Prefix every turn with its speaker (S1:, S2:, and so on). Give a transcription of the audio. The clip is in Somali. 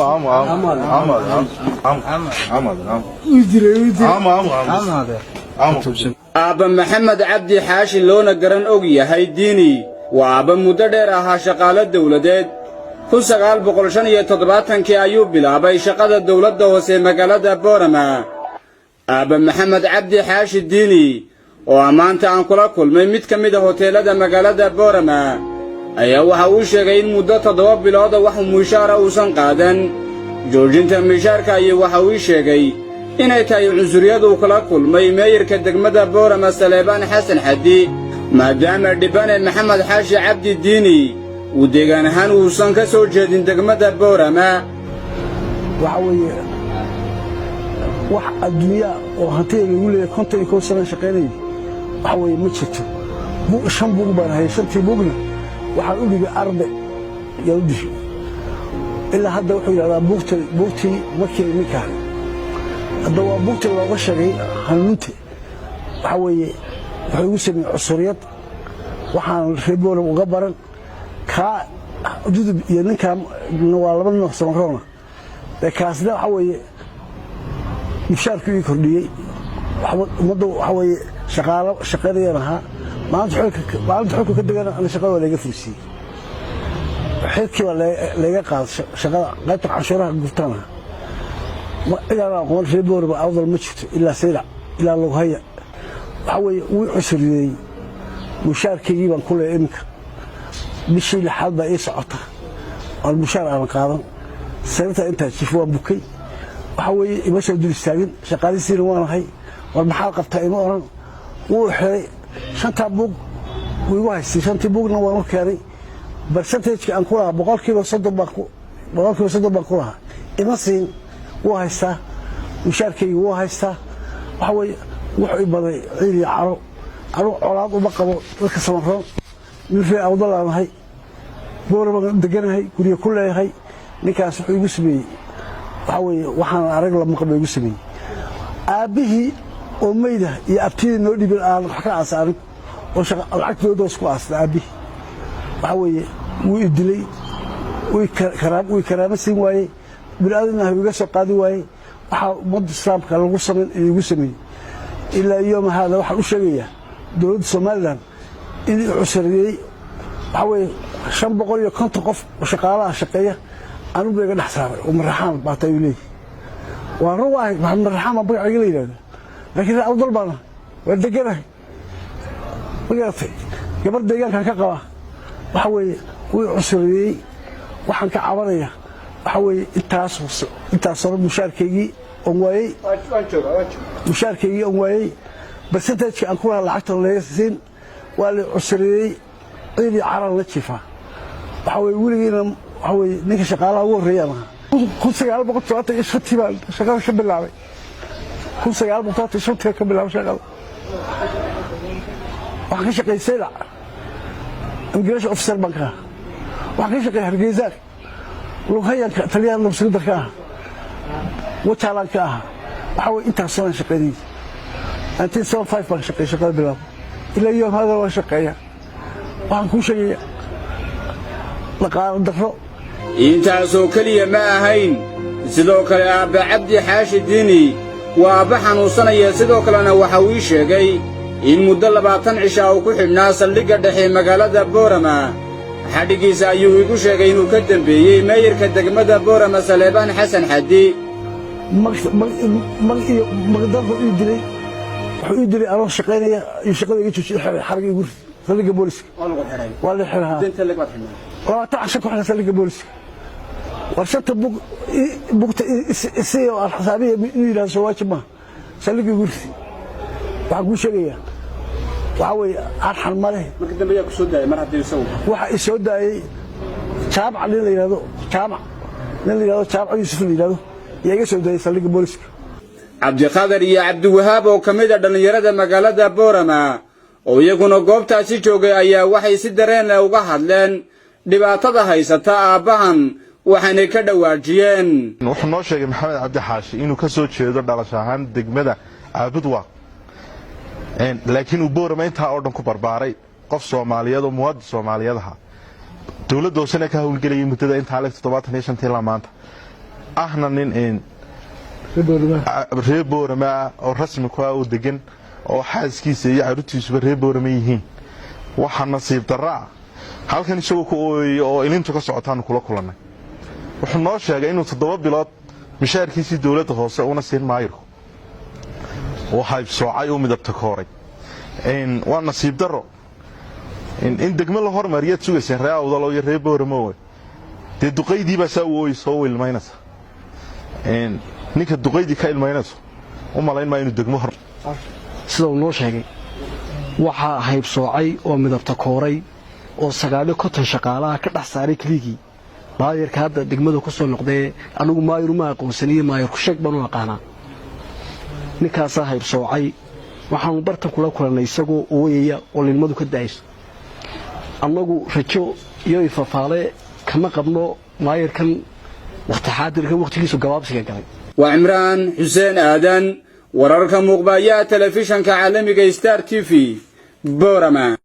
S1: Aamu aamu aamu aamu aamu aamu aamu aamu aamu.
S2: Aabba Maxamed Cabdi Xaashi, loona garan og yahay Diini, waa aabba muddo dheer ahaa shaqaalo dawladeed. 1975-kii ayuu bilaabay shaqada dawladda hoose magaalada Boorama. Aabba Maxamed Cabdi Xaashi Diini, oo ammaanta aan kula kulmay mid ka mid ah hoteellada magaalada Boorama, ayaa waxa uu sheegay in muddo 7 bilooda wax mushaara uusan qaadan. Joojinta mishaarka ayuu waxa uu sheegay inay tahay cunsuriyad uu kala kulmay meeyarka degmada Boorama, Saleebaan Xasan Xaddi, maadaama dhibane Maxamed Xaashi Cabdi Diini uu deegaan ahaan uusan ka soo jeedin degmada Boorama.
S3: Waxa weeye, wax adduunya oo hantida lagu leeyahay, 51 sana shaqaynayay, waxa weeye ma jirto. Shan buug baan hayay. Shantii buugna waxaan u dhigay arday yaan u dhigay. Ilaa hadda wuxuu yidhahdaa buugta, buugtii ma keenin ninkaan. Hadda waa buugta looga sheegay hanuunta. Waxa weeye, wuxuu igu sameeyey cusuriyad waxaan reer Boorama uga baran. Kaa Dudub iyo ninkaan waa laba nin oo Samaroona. Dee kaasna waxa weeye mushaarku ii kordhiyey. Ummadda waxa weeye shaqaalo shaqaynayaan ahaa. Maalinta xilka ka degana ana shaqada waa layga fursiiyey, xilkii baa layga qaaday. Shaqada qaybta canshuuraha gurtaan ahaa. Cidaan aqoon reer Boorama, Awdal ma jirto, ilaa Saylac ilaa Lughaya. Waxa weeye wuu cusuriyeeyey. Mushaarkaygii baan ku leeyahay. Iminka bishii lixaad baa ii socota oon mushaar aanan qaadan. Sababta intaa jiif waan bukay. Waxa weeye ima soo dul istaagin, shaqaalisiina waan ahay. War maxaad qabtaa ima oran. Wuu xiray shantaa buug, wuu igu haystay. Shantii buugna waan u keenay. Percentage-ka aan ku lahaa 30% baan, 30% baan ku lahaa, ima siin. Wuu haystaa mushaarkayga, wuu haystaa. Waxa weeye wuxuu i baday ciil iyo caro. Anugu colaad uma qabo dadka Samaroon. Nin reer Awdalaan ahay, Boora baan deganahay, guryo ku leeyahay. Ninkaas wuxuu igu sameeyey, waxa weeye waxaan arag la maqan ba igu sameeyey. Aabbihii oo meyda iyo abtidii noo dhibin aan wax ka aasa anigu oo lacag dowladda hoos ku aasna aabbihii. Waxa weeye wuu i dilay, wuu karaamo siin waayey, bini'aadamna iga soo qaadi waayey. Waxaa ummadda Islaamka lagu samayn igu sameeyey ilaa yooma haada. Waxaan u sheegayaa dowladda Somaliland in cusriyey. Waxaa weeye 550 qof oo shaqaalaha shaqeeya anigu iga dhex saaray oo Maraxaan baata ayuu leeyahy. Waa run, waahay Maraxaan baa magacayga la yidhahda, laakiin reer Awdal baana, waa deganahay. Ma garatay? Gabar deegaankan ka qaba. Waxa weeye wuu cusriyey. Waxaan ka cabanaya waxa weeye intaas hore mushaarkaygii oon waayey, mushaarkaygii oon waayey, percentage-ka aan ku lahaa lacagta laga siin. Waa la cusriyey, ciil iyo caran la jiifaa. Waxa weye weligiina, waxa weye ninka shaqaalaha ugu horreeyaan ahaa. 1975-tii baan shaqada ka bilaabay. 1975-tii ka bilaabay shaqada. Waxaan ka shaqeeyey Saylac, immigration officer baan ka ahaa. Waxaan ka shaqeeyey Hargeysa, Lughayanka, taliyaha nabsugidda ka ahaa, Wajaalaan ka ahaa. Waxa weye intaas sanaan shaqeynayay. 1975 baan shaqeeyey, shaqada bilaabay. Ilaa yoom hada waan shaqeeya. Waxaan kuu sheegaya dhaqaalo darro.
S2: Intaasoo keliya ma ahayn. Sidoo kale aabba Cabdi Xaashi Diini waa aabba xanuunsanaya. Sidoo kalena waxa uu ii sheegay in muddo 20 cisha uu ku xidhnaa saldhigga dhexe magaalada Boorama. Xadhiggiisa ayuu igu sheegay inuu ka dembeeyey meeyarka degmada Boorama, Saleebaan Xasan Xaddi.
S3: Mag iyo magdarro ii dilay. Wuxuu ii dilay anoo shaqaynaya iyo shaqada iga joojiyay, xiray, xarag igu rid saldhigga booliska. Waa la xiraa, 20 casho ku xiray saldhigga booliska. War shanta bug, bugta isi oo aan xisaabiya inuu yidhahdo soo waajib maaha. Saldhigga igu rid. Waxaan kuu sheegayaa, waxaa weeye arxan ma leh.
S2: Marka dambe yaa ku soo daayay mar haddii isagu?
S3: Waxa i soo daayey Jaamac, nin la yidhahdo Jaamac, nin la yidhahdo Jaamac Yuusuf la yidhahdo yaa iga soo daayey saldhigga booliska.
S2: Cabdiqadar iyo Cabdiwahaab oo ka mid ah dhallinyarada magaalada Boorama oo iyaguna goobtaasi joogay ayaa waxay si dareen leh uga hadleen dhibaatada haysata aabbahan, waxaanay ka dhawaajiyeen.
S1: Wuxuu noo sheegay Maxamed Cabdi Xaashi inuu ka soo jeedo dhalasho ahaan degmada Caabudwaaq, laakiin uu Boorama intaa oo dhan ku barbaaray, qof Soomaaliyeed oo muwaadin Soomaaliyeed ahaa, dowladda hoosena ka howlgelayay muddada intaa leeg, 75-tii ilaa maanta. Ahna nin reer Boorama ah oo rasmi ku ah oo degan, oo xaaskiisa iyo caruurtiisuba reer Boorama yihiin. Waxaa nasiib darraa, halkan isagoo ku ooyaya oo ilintu ka socotaanu kula kulannay. Wuxuu noo sheegay inuu 7 bilood mishaarkiisii dowladda hoose una siin maayirku, oo haybsoocay oo midabta kooray. Waa nasiib darro in degmo la hormariyaad sugayseen, ree Awdalo iyo reer Booramo. Dee duqaydii baa saa u ooyeysa oo u ilmaynaysa. Ninka duqaydii ka ilmaynayso u malayn maa inuu degmo hor
S4: Sida uu noo sheegay, waxaa haybsoocay oo midabta kooray oo 59 shaqaalaha ka dhex saaray keligii maayarka hadda degmada ku soo noqdee. Anigu maayar uma aqoonsaniyo, maayar kusheeg baan u aqaanaa. Ninkaasaa haybsoocay. Waxaanu bartan kula kulannay isagoo ooyaya oo lilmadu ka da'ayso. Annagu rajo iyo ifafaale kama qabno maayarkan wakhti xaadirkan wakhtigiisu gabaabsiga galay.
S2: Waa Cimraan Xuseen Aadan, wararka muuqbayaha telefishanka caalamiga Star TV, Boorama.